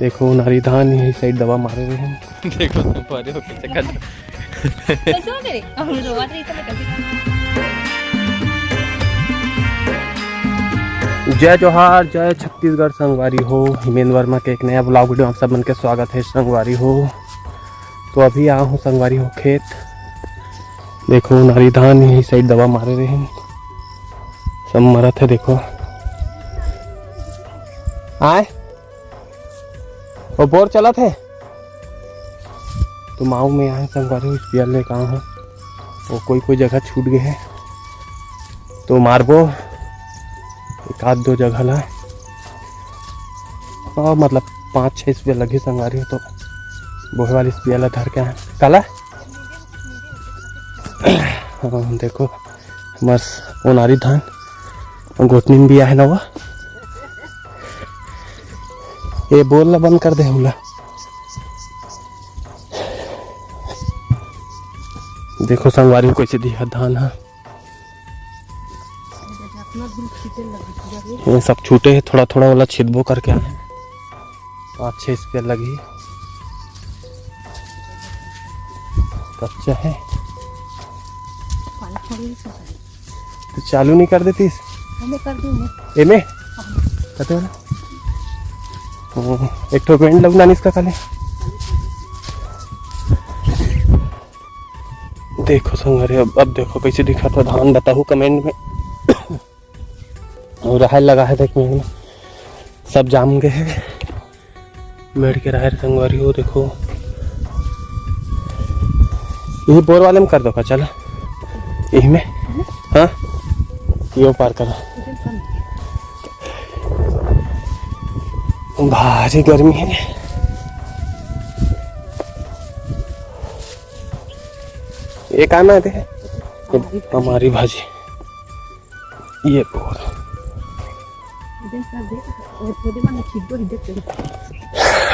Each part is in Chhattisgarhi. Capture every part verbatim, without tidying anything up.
देखो, नारी धान यही साइड दवा मारे हुए हैं। देखो, परे हो कैसे कर। कैसे हो तेरे? हम रोवा थे, इतना कैसे? जय जोहार, जय छत्तीसगढ़ संगवारी हो। हिमेंद्र वर्मा के एक नया ब्लॉग वीडियो आप सब मन के स्वागत है संगवारी हो। तो अभी आया हूँ संगवारी हो खेत। देखो, नारी धान यही साइड दवा मारे रहे हैं, सब मरत है। देखो, आए, वो बोर चलत है। तो माऊ में आए संगवारी हो, स्पेयर लेके आए हैं। वो कोई कोई जगह छूट गए हैं, तो मारबो एक आध दो जगह ला। और मतलब पाँच छः स्पेयर लगी संगवारी हो, तो बोहे वाली स्पेयर ला धर के आए। काला? हाँ, देखो, मस्त ओनारी धान गोटनी में भी आहे ना वो। ये बोर ला बंद कर दे हमला। देखो संगवारी हो कैसे दिखा धान हा। ये सब छूटे है, थोड़ा थोड़ा वाला छिदबो करके आए। पाँच छः स्पेयर लगी। कच्चा है। तो चालू नहीं कर देतीस? मैं कर दूँ। एमे? कते वाला? हम्म, एक ठो बेंड लगना नहीं इसका खाली। देखो संगवारी, अब, अब देखो कैसे दिखा था धान, बताओ कमेंट में। और राहर लगा है, देख मेड़ में सब जाम गए हैं। मेड़ के राहर संगवारी हो, देखो। ये बोर वाले में कर दो का, चला यही में। हाँ, यो पार करो। भारी गर्मी है। ये का ना दे, हमारी भाजी। ये बोर।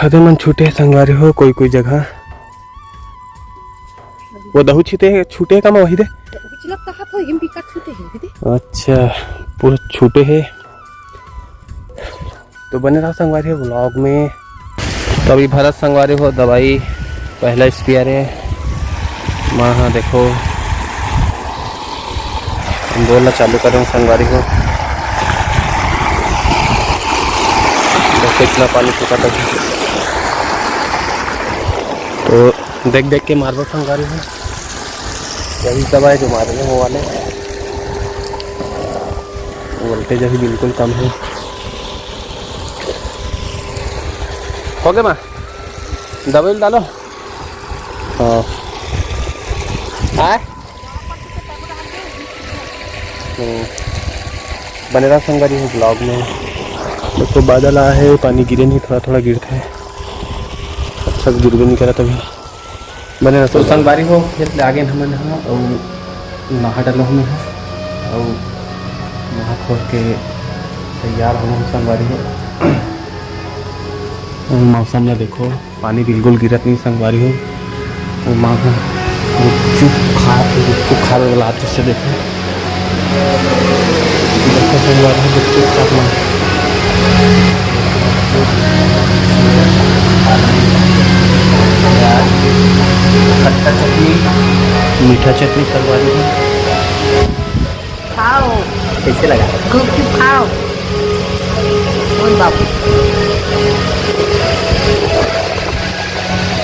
अदे मन छूटे संगवारी हो कोई कोई जगह। वो दहू छीते है, छूटे का मैं वही दे। अच्छा, पूरा छूटे है। तो बने रहा संगवारी हो ब्लॉग में। तो अभी भरत संगवारी हो दवाई पहला स्पेयर है। माँ हाँ देखो, हम बोलना चालू करें संगवारी हो। देखो इतना पानी चुका था। तो देख देख के मारबो संगवारी हो। यही दवाई जो मारे वो वाले। वोल्टेज अभी बिल्कुल कम है। हो गया माँ, दवाई डालो। हाँ। आए? हम्म। बने रहा संगवारी हो ब्लॉग में। देखो बादल आया है, पानी गिरे नहीं, थोड़ा थोड़ा गिरता है। अच्छा गिरबे नहीं करा तभी। बने रहा तो संगवारी हो, खेत ले आगे हमन ह अउ नहा डलो हमें ह अउ नहा खोर के तैयार हो हम संगवारी हो। मौसम ला देखो, पानी बिल्कुल गिरत नहीं संगवारी हो। वो माँ ह गुपचुप खात हे, गुपचुप खावे वाला आदमी से देखो। देखो संगवारी हो, गुपचुप खात माँ। प्याज, खट्टा चटनी, मीठा चटनी संगवारी हो। खाओ। कैसे लगा? गुपचुप खाओ। ओए बाबू।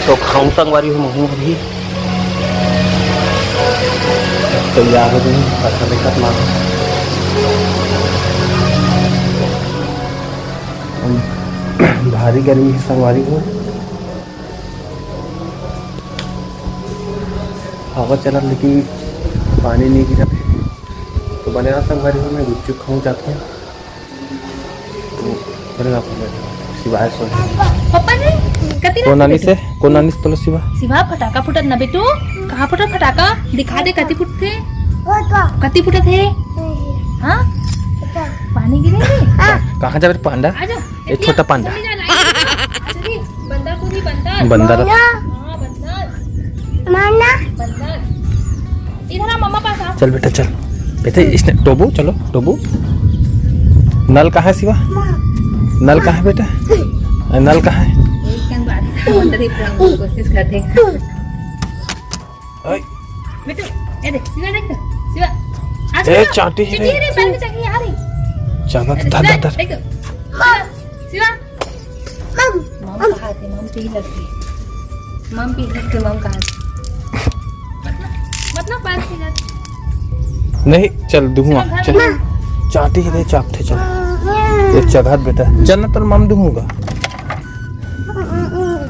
तो खाऊं संगवारी हो महू अभी। तैयार हो गई, अच्छा दिक्कत ना हो। भारी गर्मी है संगवारी हो। हवा चलत लेकिन पानी नहीं गिरत हे। तो बने रहा संगवारी हो, मैं गुपचुप खाऊं जात हूँ। तो बने रहा संगवारी हो, शिवाय सोहे। पापा ने कति कोन आनी से, कोन आनी से तोला शिवा? शिवा फटाका फुटत ना बेटू, कहाँ फुटत फटाका? दिखा दे कति फुटथे। कति फुटत हे? हाँ? पानी गिरे हे? कहाँ जाबे पांडा? आजा। ए छोटा पांडा। अच्छा जी, बंदर को नहीं, बंदर। बंदर। हाँ, बंदर। माना। बंदर। इधर आ, मम्मा पास आ। चल बेटा, चल। बेटे, इसने टोबू, चलो, टोबू। नल कहाँ है शिवा? नल कहाँ है बेटा? ए, नल कहाँ है? एक कन बात अंदर ही पूरा कोशिश कर दे। ओए। बेटू, ए देख, शिवा देख तो, शिवा। आ ए, शिवा, चाटी है चिट्टी रे। है रे, पैर में चढ़ी आ रही। चला, अरे, धर, शिवा, धर, धर। देख तो। शिवा, शिवा। मम। मम कहा थे, मम पी लगती। मम पी लगती, मम कहा थे। मतलब, मतलब पैर पी लगती। नहीं, चल, दुहुआ, चल, घर चल। में। चाटी ही दे, चापथे, चल। ये चघात बेटा। चल ना, तोर मम दुहूंगा।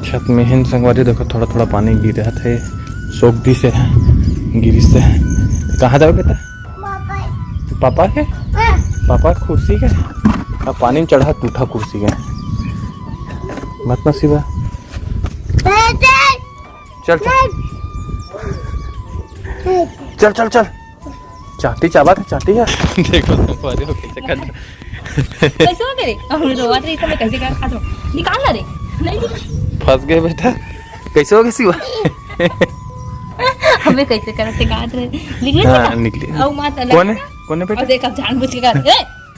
छत में हिन संगवारी, देखो, थोड़ा-थोड़ा पानी गिरत हे, सोख दिस हे, गिरिस हे। कहाँ जाबे बेटा? पापा के? पापा के कुर्सी के? अब पानी में चढ़ा टूटा कुर्सी के। मत ना शिवा। चल, चल। चल, चल, चल। चाटी चाबा थे, चाटी है। देखो, संगवारी हो कैसे कर। कैसे हो गए? हम रोवत रही, इस समय कैसे कर? आ जाओ। निकाल ना रे। नहीं। फंस गए बेटा। कैसे हो गए शिवा? हमें कैसे करते गात रहे। निकले हाँ, ना? निकले। औ मात अलग कोने? ना? कोने बेटा? और देख, अब जानबूझ के कर। ए,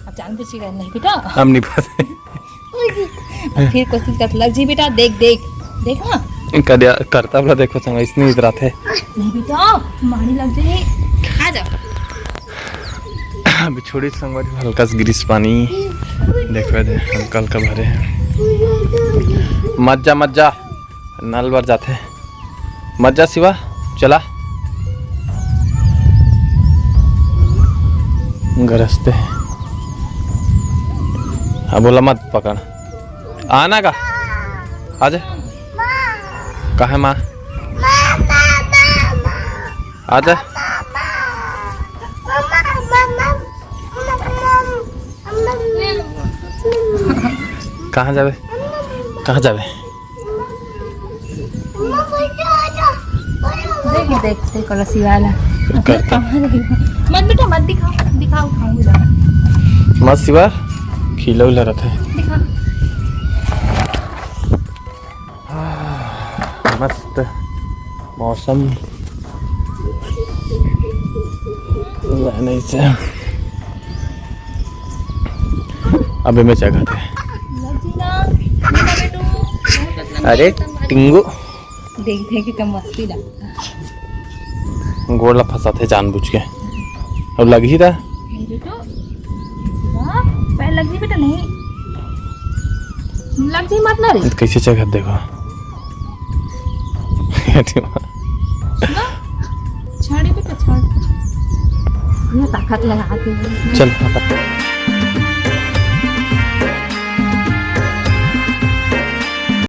अब जानबूझ के कर, नहीं बेटा। हम नहीं फंसे। अब फिर कोशिश कर, लग जी बेटा, देख, देख। देख ना। कर दिया, करता बोला, देखो संग, इसने इधर आते। नहीं बेटा, मारी लग जाए। आ जा। अभी छोड़ी संगवारी, हल्का से गिरिस पानी। देखो दे, हल्का हल्का भरे हैं। मत जा, मत जा। नल बर जाथे। मत जा शिवा, चला। गरजते हैं। अब बोला मत पकड़। आना का? आजा। कहाँ है माँ? आजा। कहाँ जाबे? कहाँ जाबे? देख, देख, देख, वाला शिवा ला। करता। मत बेटा, मत दिखाओ, दिखाओ, खाऊंगी ज्यादा। मत शिवा, खिला उला रहता है। दिखा। मस्त मौसम। नहीं से। अबे मैं क्या खाते हैं? अरे टिंगू। देख, देख के मस्ती लगता। गोड़ ला फंसाते जानबूझ के। अब लग ही रहा। नहीं बेटू, वाह, पैर लग जी बेटा, नहीं। लग जी मत ना रे। कैसे चघत देखो। वाह, छाड़ी बेटा, छाड़। ये ताकत लगा के। चल, फटाफट।